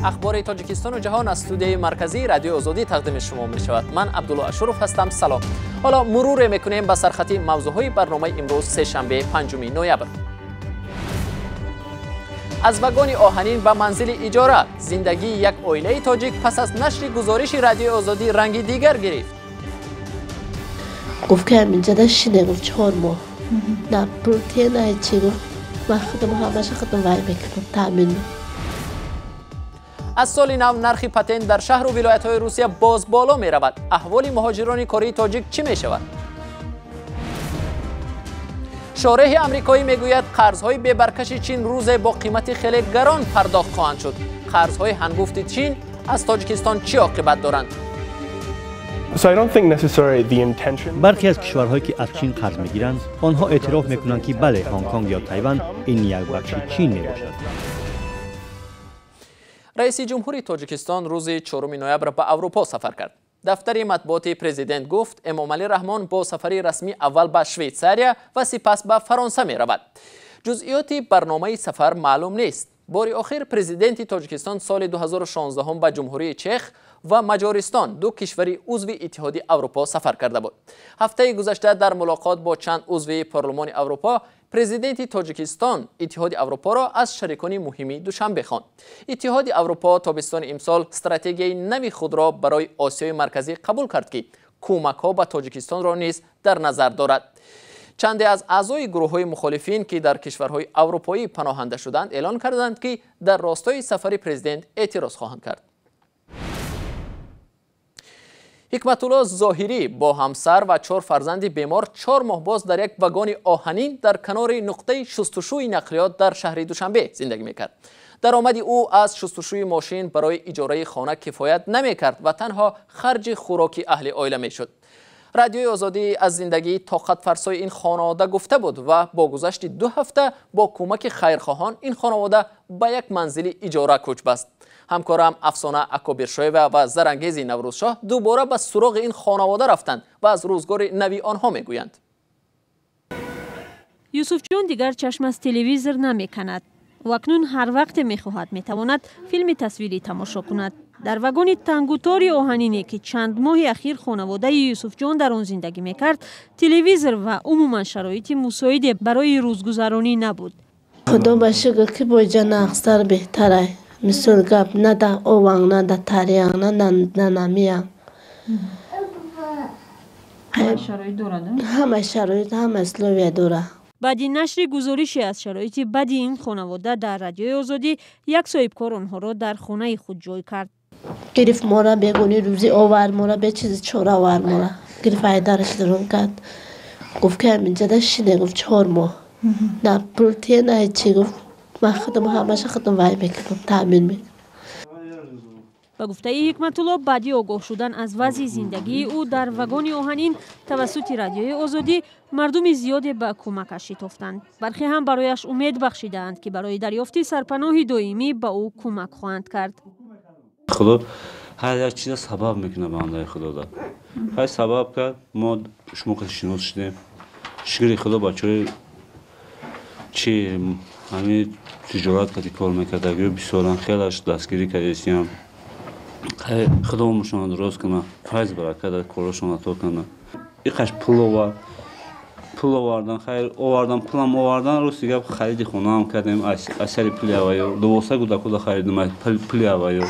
Ахбори Тоҷикистону ҷаҳон аз студияи марказии Радиои Озодӣ тақдими шумо мешавад. Ман Абдулло Ашуров ҳастам. Салом. Ҳоло муруре мекунем ба сархати мавзӯъҳои барномаи имрӯз, сешанбе, 5 ноябр. Аз вагони оҳанин ба манзили иҷора: зиндагии як оилаи тоҷик пас аз нашри гузориши Радиои Озодӣ ранги дигар гирифт. Гуфт, ки ҳаминҷода шине, гуфт, 4 моҳ, на пул тия, на ҳечи. Гуфт, ман худам ҳамаша худам вай мекунам, таъмин. Аз соли нав нархи патент дар шаҳру вилоятҳои Русия боз боло меравад. Аҳволи муҳоҷирони кории тоҷик чӣ мешавад? Шореҳи амрикоӣ мегӯяд, қарзҳои бебаркаши Чин рӯзе бо қимати хеле гарон пардохт хоҳанд шуд. Қарзҳои ҳангуфти Чин аз Тоҷикистон чӣ оқибат доранд? Бархе аз кишварҳое, ки аз Чин қарз мегиранд, онҳо эътироф мекунанд, ки бале, Ҳонконг ё Тайван ин як бахши Чин мебошад. Раиси ҷумҳури Тоҷикистон рӯзи 4 ноябр ба Аврупо сафар кард. Дафтари матбуоти президент гуфт, Эмомалӣ Раҳмон бо сафари расмӣ аввал ба Швейтсария ва сипас ба Фаронса меравад. Ҷузъиёти барномаи сафар маълум нест. Бори охир президенти Тоҷикистон соли 2016 ба Ҷумҳурии Чех ва Маҷористон, ду кишвари узви Иттиҳоди Аврупо, сафар карда буд. Ҳафтаи гузашта дар мулоқот бо чанд узви Парлумони Аврупо президенти Тоҷикистон Иттиҳоди Аврупоро аз шарикони муҳими Душанбе хонд. Иттиҳоди Аврупо тобистони имсол стратегияи нави худро барои Осиёи Марказӣ қабул кард, ки кӯмакҳо ба Тоҷикистонро низ дар назар дорад. Чанде аз аъзои гурӯҳҳои мухолифин, ки дар кишварҳои аврупоӣ паноҳанда шуданд, эълон карданд, ки дар ростои сафари президент эътироз хоҳанд кард. Ҳикматулло Зоҳирӣ бо ҳамсар ва чор фарзанди бемор 4 моҳ боз дар як вагони оҳанин дар канори нуқтаи шустушӯи нақлиёт дар шаҳри Душанбе зиндагӣ мекард. Даромади ӯ аз шустушӯи мошин барои иҷораи хона кифоят намекард ва танҳо харҷи хӯроки аҳли оила мешуд. Радиои Озодӣ аз зиндагии тоқатфарсои ин хонавода гуфта буд ва бо гузашти 2 ҳафта бо кӯмаки хайрхоҳон ин хонавода ба як манзили иҷора кӯч баст. Ҳамкорам Афсона Акобиршоева ва Зарангези Наврӯзшоҳ дубора ба суроғи ин хонавода рафтанд ва аз рӯзгори нави онҳо мегӯянд. Юсуфҷон дигар чашм аз телевизор намеканад. Ӯ акнун ҳар вақте мехоҳад, метавонад филми тасвирӣ тамошо кунад. Дар вагони тангутори оҳанине, ки чанд моҳи ахир хонаводаи Юсуфҷон дар он зиндагӣ мекард, телевизор ва умуман шароити мусоиде барои рӯзгузаронӣ набуд. Худо ба шукр, ки боҷа нағзтар, беҳтарай. Мисол гап, на да ованг, на да тарианг, на намиянг, ҳама шароит, ҳама условия дора. Баъди нашри гузорише аз шароити бади ин хонавода дар Радиои Озодӣ, як соҳибкор онҳоро дар хонаи худ ҷой кард. Гирифт мора, бегуни рӯзӣ овард мора, бе чизи чора овард мора. Гирифт, айдараш дурун кард. Гуфт, ки ҳаминҷода шине, гуфт, 4 моҳ, на пул тия, на ҳечи. Гуфт, ман худам ҳамаша худам вай мекунам, таъмин мекунам. Ба гуфтаи Ҳикматулло, баъди огоҳ шудан аз вазъи зиндагии ӯ дар вагони оҳанин тавассути Радиои Озодӣ, мардуми зиёде ба кӯмакаш шитофтанд. Бархе ҳам барояш умед бахшидаанд, ки барои дарёфти сарпаноҳи доимӣ ба ӯ кӯмак хоҳанд кард. Худо ҳар як чиза сабаб мекунад, бандаи худода ҳай сабаб кард, мо шумо қати шинос шудем. Шукри Худо, бачаҳои чи ҳамин тиҷорат қати кор мекардагиё бисёран, хелаш дастгирӣ кардесиям. Худо умршона дуроз кунад, файз, баракат дар корашон ато кунад. Иқаш пул овард, пул овардан, хайр, овардан, пулам овардан. Рости гап, хариди хонаам кардем аз сари пули авайё, 12 гудакуда харидем пули авайё.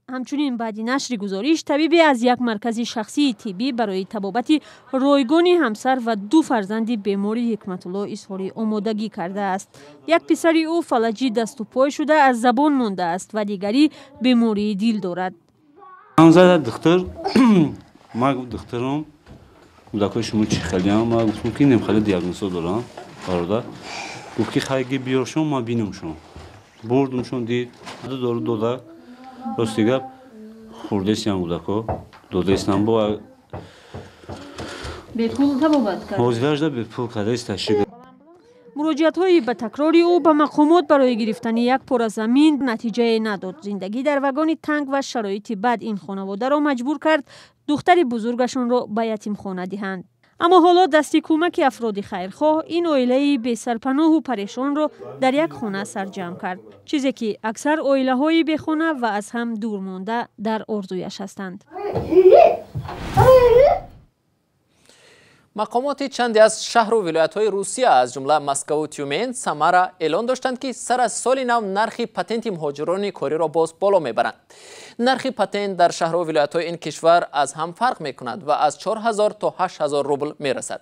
Ҳамчунин, баъди нашри гузориш, табибе аз як маркази шахсии тиббӣ барои табобати ройгони ҳамсар ва ду фарзанди бемори Ҳикматулло изҳори омодагӣ кардааст. Як писари ӯ фалаҷи дасту пой шуда, аз забон мондааст ва дигарӣ бемории дил дорад. Ҳамзада духтур ма гуфт: «Духтурам, кӯдакҳои шумо чӣ хелиам?» Ма гуфтам, ки нем хеле диагнозҳо дорам, бародар. Гуфт, ки хайги биёршон, ма бинамшон. Бурдумшон, дид, ду дору дода. Рости гап, хурдесиам, кӯдакҳо додаистам бо Бепул табобат кард? Ҳозиражда бепул кардаиста, шукр. Муроҷиатҳои ба такрори ӯ ба мақомот барои гирифтани як пора замин натиҷае надод. Зиндагӣ дар вагони танг ва шароити бад ин хонаводаро маҷбур кард, духтари бузургашонро ба ятимхона диҳанд. Аммо ҳоло дасти кӯмаки афроди хайрхоҳ ин оилаи бесарпаноҳу парешонро дар як хона сарҷамъ кард, чизе ки аксар оилаҳои бехона ва аз ҳам дур монда дар орзуяш ҳастанд. Мақомоти чанде аз шаҳру вилоятҳои Русия, аз ҷумла Москаву Тюмен, Самара эълон доштанд, ки сар аз соли нав нархи патенти муҳоҷирони кориро боз боло мебаранд. Нархи патент дар шаҳру вилоятҳои ин кишвар аз ҳам фарқ мекунад ва аз 4000 то 8000 рубл мерасад.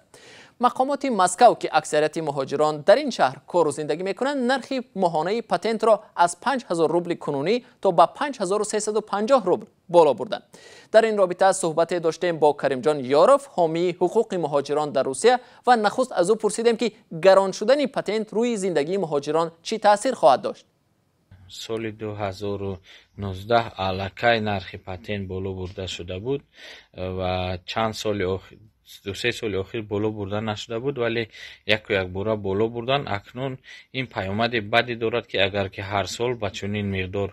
Мақомоти Москав, ки аксарияти муҳоҷирон дар ин шаҳр кору зиндагӣ мекунанд, нархи моҳонаи патентро аз 5000 рубли кунунӣ то ба 5350 рубл боло бурданд. Дар ин робита суҳбате доштем бо Каримҷон Ёров, ҳомии ҳуқуқи муҳоҷирон дар Русия, ва нахуст аз ӯ пурсидем, ки гарон шудани патент рӯи зиндагии муҳоҷирон чӣ таъсир хоҳад дошт. Соли 2019 аллакай нархи патент боло бурда шуда буд ва чанд соли 2-3 соли охир боло бурда нашуда буд, вале яку якбора боло бурдан. Акнун ин паёмади баде дорад, ки агар ки ҳар сол ба чунин миқдор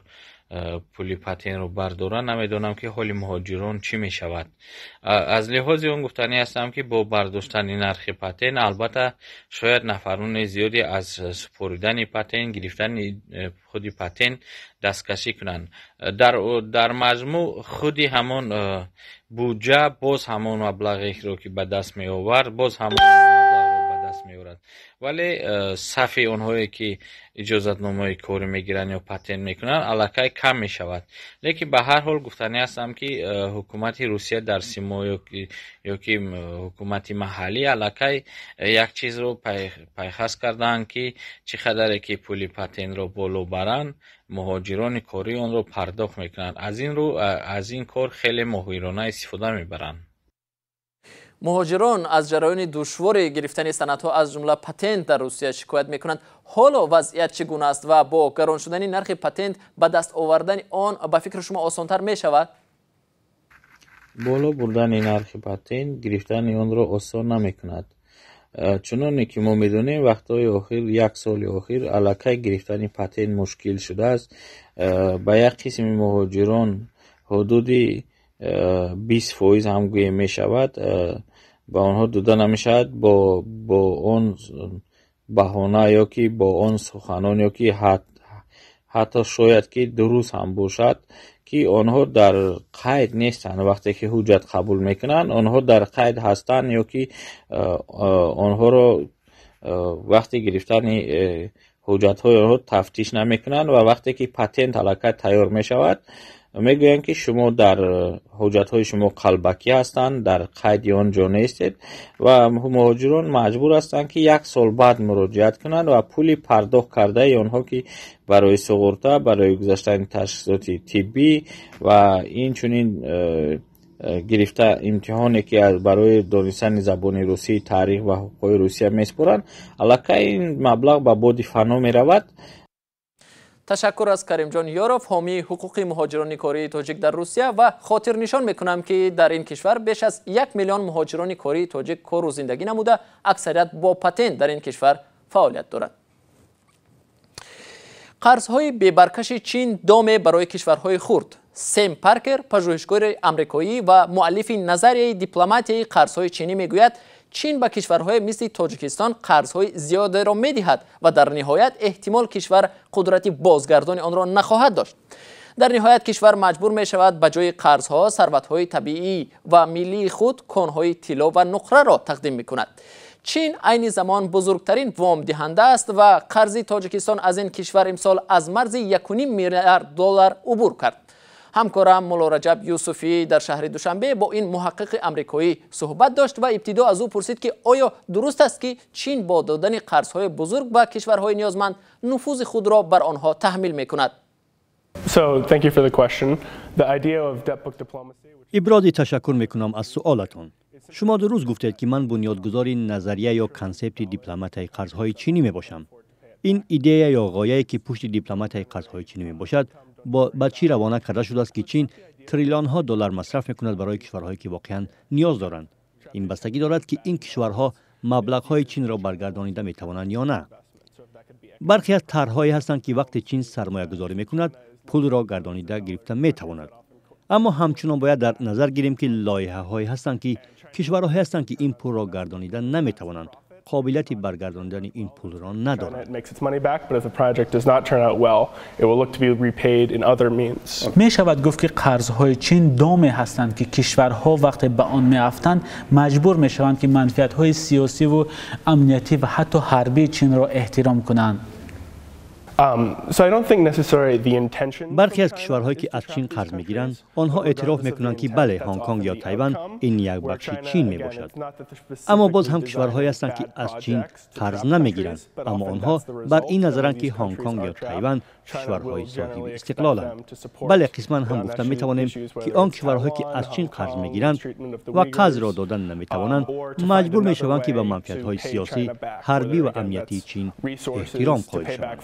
пули патентро бардоранд, намедонам, ки ҳоли муҳоҷирон чӣ мешавад. Аз лиҳози он гуфтанӣ ҳастам, ки бо бардоштани нархи патент албатта шояд нафарони зиёде аз супоридани патент, гирифтани худи патент дасткашӣ кунанд. Дар маҷмӯъ худи ҳамон буҷа боз ҳамон маблағеро, ки ба даст меовард, боз ҳамон маблағро ба даст меорад, вале сафи онҳое, ки иҷозатномаи корӣ мегиранд ё патент мекунанд, аллакай кам мешавад. Лекин ба ҳар ҳол гуфтанӣ ҳастам, ки ҳукумати Русия дар симо ё ки ҳукумати маҳаллӣ аллакай як чизро пайхас карданд, ки чӣ қадаре ки пули патентро боло баранд, муҳоҷирони корӣ онро пардохт мекунанд. Аз ин рӯ аз ин кор хеле моҳирона истифода мебаранд. Муҳоҷирон аз ҷараёни душвори гирифтани санадҳо, аз ҷумла патент дар Русия шикоят мекунанд. Ҳоло вазъият чӣ гуна аст ва бо гарон шудани нархи патент ба даст овардани он ба фикри шумо осонтар мешавад? Боло бурдани нархи патент гирифтани онро осон намекунад. Чуноне ки мо медонем, вақтҳои охир, як соли охир аллакай гирифтани патент мушкил шудааст. Ба як қисми муҳоҷирон ҳудуди 20% ҳам гӯем мешавад, ба онҳо дода намешавад бо он баҳона ё ки бо он суханон, ё ки ҳатто шояд ки дуруст ҳам бошад, ки онҳо дар қайд нестанд. Вақте ки ҳуҷҷат қабул мекунанд, онҳо дар қайд ҳастанд ё ки онҳоро вақти гирифтани ҳуҷҷатҳои онҳо тафтиш намекунанд ва вақте ки патент аллакай тайёр мешавад, мегӯянд, ки шумо дар ҳуҷҷатҳои шумо қалбакӣ ҳастанд, дар қайди он ҷо нестед, ва муҳоҷирон маҷбур ҳастанд, ки як сол баъд муроҷиат кунанд ва пули пардохт кардаи онҳо, ки барои суғурта, барои гузаштани ташхисоти тиббӣ ва инчунин гирифта имтиҳоне, ки барои донистани забони русӣ, таърих ва ҳуқуқҳои Русия месупоранд, аллакай ин маблағ ба боди фано меравад. Ташаккур аз Каримҷон Ёров, ҳомии ҳуқуқи муҳоҷирони кории тоҷик дар Русия, ва хотирнишон мекунам, ки дар ин кишвар беш аз 1 миллион муҳоҷирони кории тоҷик кору зиндагӣ намуда, аксарият бо патент дар ин кишвар фаъолият доранд. Қарзҳои бебаркаши Чин доме барои кишварҳои хурд. Сем Паркер, пажӯҳишгори амрикоӣ ва муаллифи назарияи дипломатияи қарзҳои чинӣ, мегӯяд, Чин ба кишварҳои мисли Тоҷикистон қарзҳои зиёдеро медиҳад ва дар ниҳоят эҳтимол кишвар қудрати бозгардони онро нахоҳад дошт. Дар ниҳоят кишвар маҷбур мешавад ба ҷои қарзҳо сарватҳои табиӣ ва миллии худ, конҳои тилло ва нуқраро тақдим мекунад. Чин айни замон бузургтарин вомдиҳанда аст ва қарзи Тоҷикистон аз ин кишвар имсол аз марзи 1,5 миллиард доллар убур кард. Ҳамкорам Муллораҷаб Юсуфӣ дар шаҳри Душанбе бо ин муҳаққиқи амрикоӣ суҳбат дошт ва ибтидо аз ӯ пурсид, ки оё дуруст аст, ки Чин бо додани қарзҳои бузург ба кишварҳои ниёзманд нуфузи худро бар онҳо таҳмил мекунад. Ибрози ташаккур мекунам аз суолатон. Шумо дуруст гуфтед, ки ман бунёдгузори назария ё консепти дипломатияи қарзҳои чинӣ мебошам. Ин идея ё ғояе, ки пушти дипломатияи қарзҳои чинӣ мебошад, ба чӣ равона карда шудааст, ки Чин триллионҳо доллар масраф мекунад барои кишварҳое, ки воқеан ниёз доранд. Ин бастагӣ дорад, ки ин кишварҳо маблағҳои Чинро баргардонида метавонанд ё на. Бархе аз тарҳҳое ҳастанд, ки вақте Чин сармоягузорӣ мекунад, пулро гардонида гирифта метавонад, аммо ҳамчунон бояд дар назар гирем, ки лоиҳаҳое ҳастанд, ки Кишварҳое ҳастанд, ки ин пулро гардонида наметавонанд, қобилияти баргардонидани ин пулро надоранд. Мешавад гуфт, ки қарзҳои Чин доме ҳастанд, ки кишварҳо вақте ба он меафтанд, маҷбур мешаванд, ки манфиатҳои сиёсиву амниятӣ ва ҳатто ҳарбии Чинро эҳтиром кунанд. Бархе аз кишварҳое, ки аз Чин қарз мегиранд, онҳо эътироф мекунанд, ки бале, Ҳонконг ё Тайван ин як бахши Чин мебошад. Аммо боз ҳам кишварҳое ҳастанд, ки аз Чин қарз намегиранд, аммо онҳо бар ин назаранд, ки Ҳонконг ё Тайван кишварҳои соҳиби истиқлоланд. Бале, қисман ҳам гуфта метавонем, ки он кишварҳое, ки аз Чин қарз мегиранд ва қарзро додан наметавонанд, маҷбур мешаванд, ки ба манфиатҳои сиёсӣ, ҳарбӣ ва амниятии Чин эҳтиром қоил шаванд.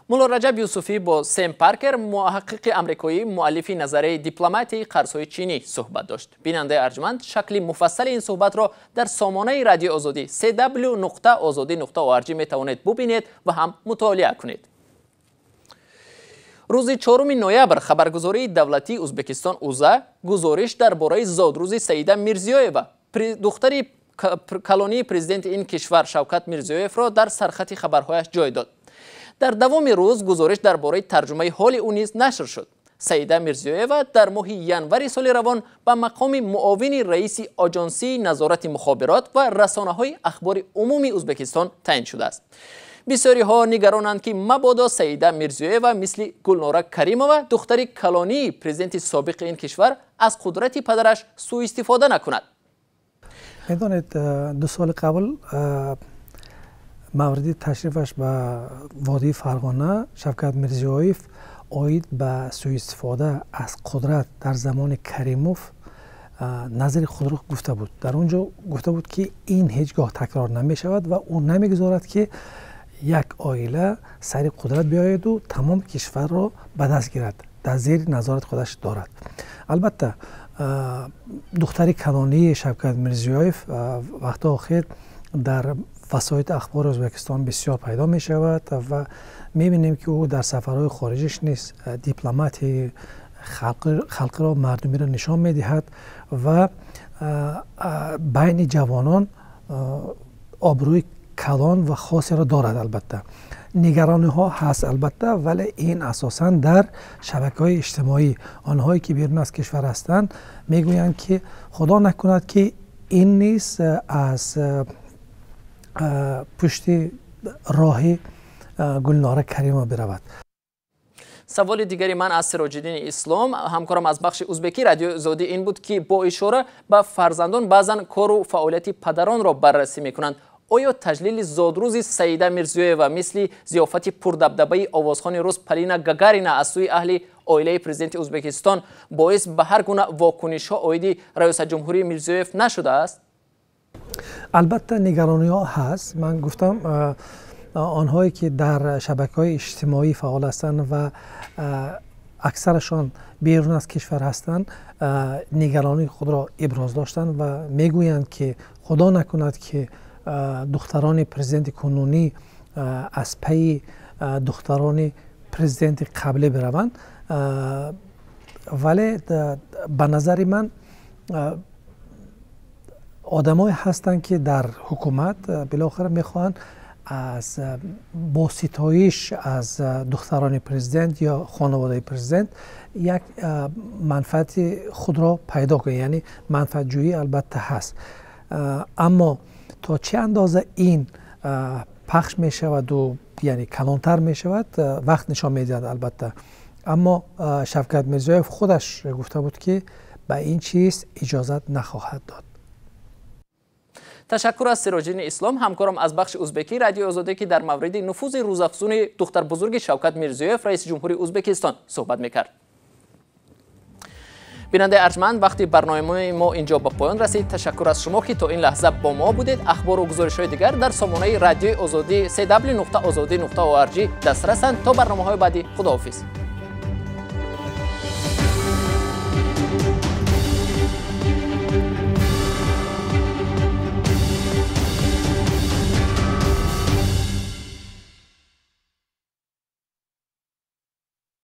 Мулло Раҷаб Юсуфӣ бо Сем Паркер, муҳаққиқи амрикоӣ, муаллифи назарияи дипломатияи қарзҳои чинӣ суҳбат дошт. Бинандаи арҷманд шакли муфассали ин суҳбатро дар сомонаи Радиои Озодӣ cw.ozodi.org метавонед бубинед ва ҳам мутолиа кунед. Рӯзи 4 ноябр хабаргузории давлатии Узбекистон УЗА гузориш дар бораи зодрӯзи Саида Мирзиёева, духтари калонии президенти ин кишвар Шавкат Мирзиёевро дар сархати хабарҳояш ҷой дод. Дар давоми рӯз гузориш дар бораи тарҷумаи ҳоли ӯ низ нашр шуд. Саида Мирзиёева дар моҳи январи соли равон ба мақоми муовини раиси Оҷонсии назорати мухобирот ва расонаҳои ахбори умумии Узбекистон таъин шудааст. Бисёриҳо нигаронанд, ки мабодо Саида Мирзиёева мисли Гулнора Каримова, духтари калонии президенти собиқи ин кишвар, аз қудрати падараш сӯистифода накунад. Медонед, 2 соли қабл мавриди ташрифаш ба водии Фарғона Шавкат Мирзиёев оид ба сӯистифода аз қудрат дар замони Каримов назари худро гуфта буд. Дар он ҷо гуфта буд, ки ин ҳеҷ гоҳ такрор намешавад ва ӯ намегузорад, ки як оила сари қудрат биёяду тамоми кишварро ба даст гирад, дар зери назорати худаш дорад. Албатта, духтари калонии Шавкат Мирзиёев вақти охир дар васоити ахбори Ӯзбекистон бисёр пайдо мешавад ва мебинем, ки ӯ дар сафарҳои хориҷиш низ дипломатии халқиро, мардумиро нишон медиҳад ва байни ҷавонон обрӯи калон ва хосеро дорад. Албатта, нигарониҳо ҳаст, албатта, вале ин асосан дар шабакаҳои иҷтимоӣ. Онҳое ки берун аз кишвар ҳастанд, мегӯянд, ки худо накунад, ки ин низ аз пушти роҳи Гулнора Каримова биравад. Саволи дигари ман аз Сироҷиддини Ислом, ҳамкорам аз бахши узбекӣ Радиои Озодӣ, ин буд, ки бо ишора ба фарзандон баъзан кору фаъолияти падаронро баррасӣ мекунанд. Оё таҷлили зодрӯзи Саида Мирзиёева мисли зиёфати пурдабдабаи овозхони рус Полина Гагарина аз сӯи аҳли оилаи президенти Узбекистон боис ба ҳар гуна вокунишҳо оиди раёсатҷумҳурии Мирзиёев нашудааст? Албатта, нигарониҳо ҳаст. Ман гуфтам, онҳое ки дар шабакаҳои иҷтимоӣ фаъол ҳастанд ва аксарашон берун аз кишвар ҳастанд, нигаронии худро иброз доштанд ва мегӯянд, ки худо накунад, ки духтарони президенти кунунӣ аз пайи духтарони президенти қаблӣ бираванд. Вале ба назари ман одамое ҳастанд, ки дар ҳукумат билохира мехоҳанд аз бо ситоиш аз духтарони президент ё хонаводаи президент як манфиати худро пайдо кунанд, яъне манфиатҷӯӣ албатта ҳаст. Аммо то чӣ андоза ин пахш мешаваду, яъне калонтар мешавад, вақт нишон медиҳад албатта. Аммо Шавкат Мирзиёев худаш гуфта буд, ки ба ин чиз иҷозат нахоҳад дод. Ташаккур аз Сироҷиддини Ислом, ҳамкорам аз бахши узбекӣ Радиои Озодӣ, ки дар мавриди нуфузи рӯзафзуни духтарбузурги Шавкат Мирзиёев, раиси ҷумҳури Узбекистон, суҳбат мекард. Бинандаи арҷманд, вақти барномаи мо инҷо ба поён расид. Ташаккур аз шумо, ки то ин лаҳза бо мо будед. Ахбору гузоришҳои дигар дар сомонаи Радиои Озодӣ cw.ozodi.org дастрасанд. То барномаҳои баъдӣ, худоҳофиз.